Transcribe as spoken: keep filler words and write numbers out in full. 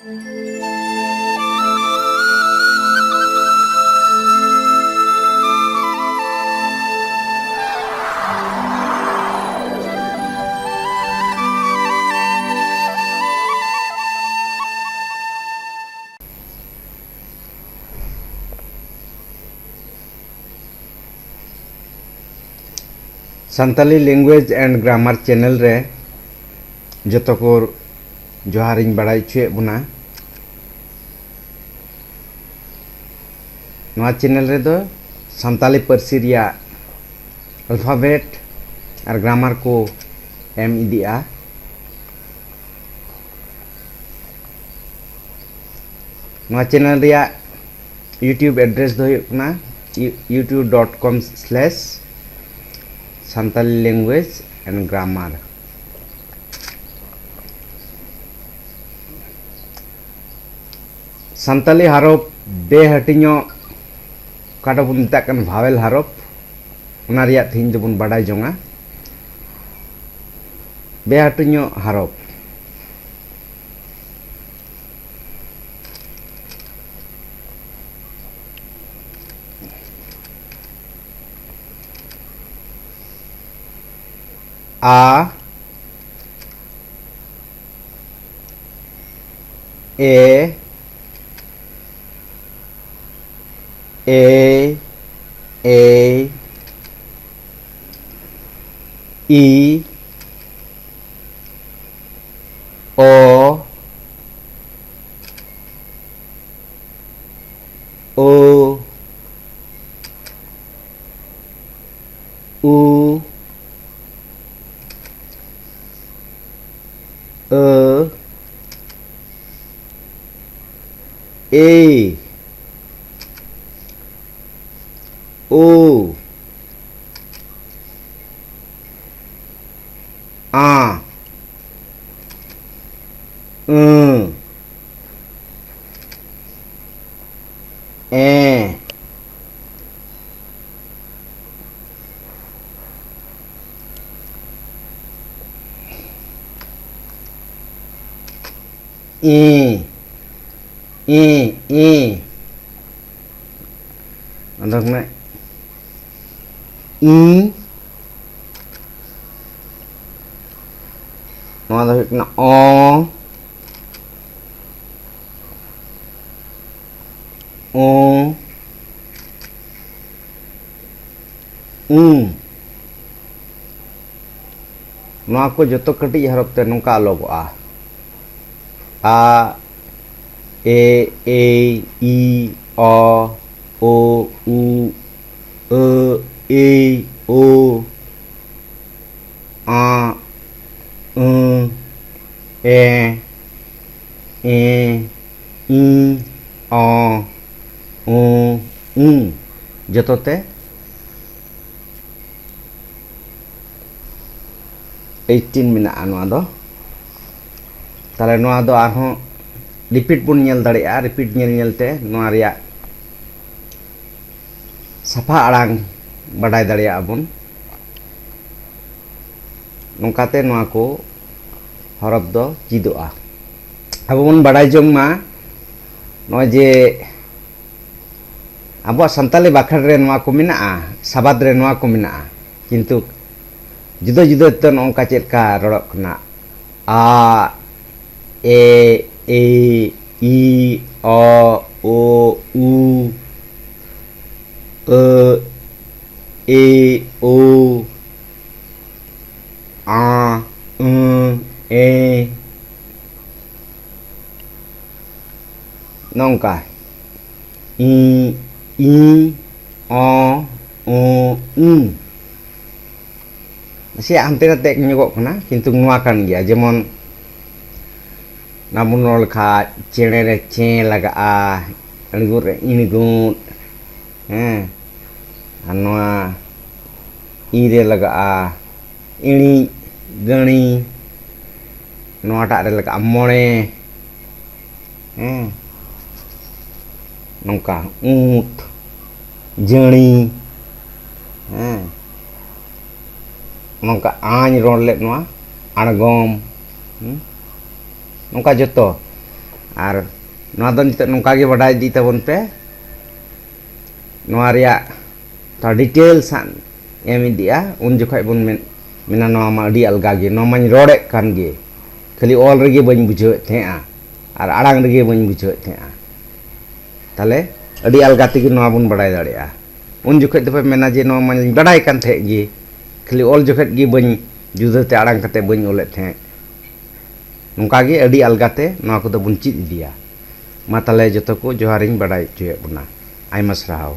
Santali Language and Grammar channel ᱨᱮ ᱡᱚᱛᱚ ᱠᱚ ᱡᱚᱦᱟᱨᱤᱧ ᱵᱟᱲᱟᱭ ᱦᱚᱪᱚᱭᱮᱫ ᱵᱚᱱᱟ᱾ ᱱᱚᱣᱟ channel ᱨᱮᱫᱚ ᱥᱟᱱᱛᱟᱞᱤ ᱯᱟᱹᱨᱥᱤ ᱨᱮᱭᱟᱜ alphabet ᱟᱨ grammar ᱠᱚ ᱮᱢ ᱤᱫᱤᱜᱼᱟ᱾ ᱱᱚᱣᱟ channel ᱨᱮᱭᱟᱜ YouTube address ᱫᱚ ᱦᱩᱭᱩᱜ ᱠᱟᱱᱟ youtube dot com slash santali language and grammar. Santali ᱦᱟᱨᱚᱯ ᱵᱮ ᱦᱟᱹᱴᱤᱧᱚᱜ, ᱚᱠᱟ ᱫᱚᱵᱚᱱ ᱢᱮᱛᱟᱜ ᱠᱟᱱ vowel ᱦᱟᱨᱚᱯ, ᱚᱱᱟ ᱨᱮᱭᱟᱜ ᱛᱮᱦᱮᱧ ᱫᱚᱵᱚᱱ ᱵᱟᱰᱟᱭ ᱡᱚᱝᱟ᱾ ᱵᱮ ᱦᱟᱹᱴᱤᱧᱚᱜ ᱦᱟᱨᱚᱯ᱾ ᱟ, ᱮ, ᱮ, ᱮ, ᱤ, ᱚ, ᱳ, ᱩ, ᱟᱹ, ᱮ, ᱳ, ᱟᱸ, ᱟᱹ, ᱮᱸ, ᱤ, ᱤ, ᱤ᱾ ᱟᱫᱚ ᱠᱟᱱᱟ ᱤ᱾ ᱱᱚᱣᱟ ᱫᱚ ᱦᱩᱭᱩᱜ ᱠᱟᱱᱟ ᱚ, ᱚ, ᱩ᱾ ᱱᱚᱣᱟ ᱠᱚ ᱡᱚᱛᱚ ᱠᱟᱹᱴᱤᱡ ᱦᱚᱨᱚᱯ ᱛᱮ ᱱᱚᱝᱠᱟ ᱚᱞᱚᱜᱚᱜᱼᱟ: ᱟ, ᱮ, ᱮ, ᱤ, ᱚ, ᱳ, ᱩ, ᱟᱹ, ᱮ, ᱳ, ᱟ, ᱟᱹ, ᱮ, ᱮ, ᱤ, ᱚ, ᱩ, ᱩ᱾ ᱡᱚᱛᱚ ᱛᱮ ᱮᱭᱤᱴᱴᱤᱱ ᱢᱮᱱᱟᱜᱼᱟ ᱱᱚᱣᱟ ᱫᱚ᱾ ᱛᱟᱦᱞᱮ ᱱᱚᱣᱟ ᱫᱚ ᱟᱨᱦᱚᱸ ᱨᱤᱯᱤᱴ ᱵᱚᱱ ᱧᱮᱞ ᱫᱟᱲᱮᱭᱟᱜᱼᱟ᱾ ᱨᱤᱯᱤᱴ ᱧᱮᱞ ᱧᱮᱞ ᱛᱮ ᱱᱚᱣᱟ ᱨᱮᱭᱟᱜ ᱥᱟᱯᱷᱟ ᱟᱲᱟᱝ ᱵᱟᱰᱟᱭ ᱫᱟᱲᱮᱭᱟᱜᱼᱟ ᱵᱚᱱ᱾ ᱱᱚᱝᱠᱟᱛᱮ ᱱᱚᱣᱟ ᱠᱚ ᱦᱚᱨᱚᱯ ᱫᱚ ᱪᱮᱫᱚᱜᱼᱟ᱾ ᱟᱵᱚ ᱵᱚᱱ ᱵᱟᱰᱟᱭ ᱡᱚᱝ ᱢᱟ, ᱱᱚᱜᱼᱚᱭ ᱡᱮ ᱟᱵᱚᱣᱟᱜ ᱥᱟᱱᱛᱟᱞᱤ ᱵᱟᱠᱷᱮᱲ ᱨᱮ ᱱᱚᱣᱟ ᱠᱚ ᱢᱮᱱᱟᱜᱼᱟ, ᱥᱟᱵᱟᱫ ᱨᱮ ᱱᱚᱣᱟ ᱠᱚ ᱢᱮᱱᱟᱜᱼᱟ, ᱠᱤᱱᱛᱩ ᱡᱩᱫᱟᱹ ᱡᱩᱫᱟᱹ ᱛᱮ ᱱᱚᱜᱼᱚ ᱱᱚᱝᱠᱟ ᱪᱮᱫ ᱞᱮᱠᱟ ᱨᱚᱲᱚᱜ ᱠᱟᱱᱟ, ᱟ, ᱮ, ᱮ, ᱤ, ᱚ, ᱳ, ᱩ, ᱟᱹ, ᱮ, ᱳ, ᱟ, ᱟᱹ, ᱮ, ᱱᱚᱝᱠᱟ᱾ ᱤ, ᱤ, ᱚ, ᱳ, ᱩ᱾ ᱱᱟᱥᱮᱭᱟᱜ ᱦᱟᱱᱛᱮ ᱱᱟᱛᱮ ᱧᱚᱜᱚᱜ ᱠᱟᱱᱟ, ᱠᱤᱱᱛᱩ ᱱᱚᱣᱟ ᱠᱟᱱ ᱜᱮᱭᱟ᱾ ᱡᱮᱢᱚᱱ ᱚᱱᱟ ᱵᱚᱱ ᱨᱚᱲ ᱞᱮᱠᱷᱟᱡ ᱪᱮᱬᱮ ᱨᱮ ᱪᱮ ᱞᱟᱜᱟᱜᱼᱟ, ᱟᱬᱜᱚᱛ ᱨᱮ ᱤᱬᱜᱚᱛ, ᱦᱮᱸ, ᱟᱨ ᱱᱚᱣᱟ ᱤ ᱨᱮ ᱞᱟᱜᱟᱜᱼᱟ ᱤᱬᱤᱡ, ᱜᱟᱹᱬᱤ, ᱱᱚᱣᱟᱴᱟᱜ ᱨᱮ ᱞᱟᱜᱟᱜᱼᱟ ᱢᱚᱬᱮ, ᱦᱮᱸ, ᱱᱚᱝᱠᱟ ᱩᱸᱴ, ᱡᱟᱹᱬᱤ, ᱦᱮᱸ, ᱱᱚᱝᱠᱟ ᱟᱧ ᱨᱚᱲ ᱞᱮᱫ ᱱᱚᱣᱟ ᱟᱬᱜᱚᱢ, ᱦᱮᱸ, ᱱᱚᱝᱠᱟ ᱡᱚᱛᱚ᱾ ᱟᱨ ᱱᱚᱣᱟ ᱫᱚ ᱱᱤᱛᱚᱜ ᱱᱚᱝᱠᱟ ᱜᱮ ᱵᱟᱰᱟᱭ ᱤᱫᱤ ᱛᱟᱵᱚᱱ ᱯᱮ᱾ ᱱᱚᱣᱟ ᱨᱮᱭᱟᱜ ᱛᱷᱚᱲᱟ details ᱦᱟᱸᱜ ᱮᱢ ᱤᱫᱤᱜᱼᱟ, ᱩᱱ ᱡᱚᱠᱷᱚᱱ ᱵᱚᱱ ᱢᱮᱱ ᱢᱮᱱᱟ ᱱᱚᱣᱟ ᱢᱟ ᱟᱹᱰᱤ ᱟᱞᱜᱟ ᱜᱮ, ᱱᱚᱣᱟ ᱢᱟᱧ ᱨᱚᱲᱮᱫ ᱠᱟᱱ ᱜᱮ, ᱠᱷᱟᱹᱞᱤ ᱚᱞ ᱨᱮᱜᱮ ᱵᱟᱹᱧ ᱵᱩᱡᱷᱟᱹᱣᱮᱫ ᱛᱟᱦᱮᱸᱜᱼᱟ ᱟᱨ ᱟᱲᱟᱝ ᱨᱮᱜᱮ ᱵᱟᱹᱧ ᱵᱩᱡᱷᱟᱹᱣᱮᱫ ᱛᱟᱦᱮᱸᱜᱼᱟ᱾ ᱛᱟᱦᱞᱮ ᱟᱹᱰᱤ ᱟᱞᱜᱟ ᱛᱮᱜᱮ ᱱᱚᱣᱟ ᱵᱚᱱ ᱵᱟᱲᱟᱭ ᱫᱟᱲᱮᱭᱟᱜᱼᱟ᱾ ᱩᱱ ᱡᱚᱠᱷᱚᱱ ᱫᱚᱯᱮ ᱢᱮᱱᱟ ᱡᱮ ᱱᱚᱣᱟ ᱢᱟᱧ ᱵᱟᱰᱟᱭ ᱠᱟᱱ ᱛᱟᱦᱮᱸᱫ ᱜᱮ, ᱠᱷᱟᱹᱞᱤ ᱚᱞ ᱡᱚᱠᱷᱚᱱ ᱜᱮ ᱵᱟᱹᱧ ᱡᱩᱫᱟᱹᱛᱮ ᱟᱲᱟᱝ ᱠᱟᱛᱮ ᱵᱟᱹᱧ ᱚᱞᱮᱫ ᱛᱟᱦᱮᱸᱫ᱾ ᱱᱚᱝᱠᱟ ᱜᱮ ᱟᱹᱰᱤ ᱟᱞᱜᱟ ᱛᱮ ᱱᱚᱣᱟ ᱠᱚᱫᱚ ᱵᱚᱱ ᱪᱮᱫ ᱤᱫᱤᱭᱟ᱾ ᱢᱟ ᱛᱟᱦᱞᱮ ᱡᱚᱛᱚ ᱠᱚ ᱡᱚᱦᱟᱨᱤᱧ ᱵᱟᱰᱟᱭ ᱦᱚᱪᱚᱭᱮᱫ ᱵᱚᱱᱟ᱾ ᱟᱭᱢᱟ ᱥᱟᱨᱦᱟᱣ᱾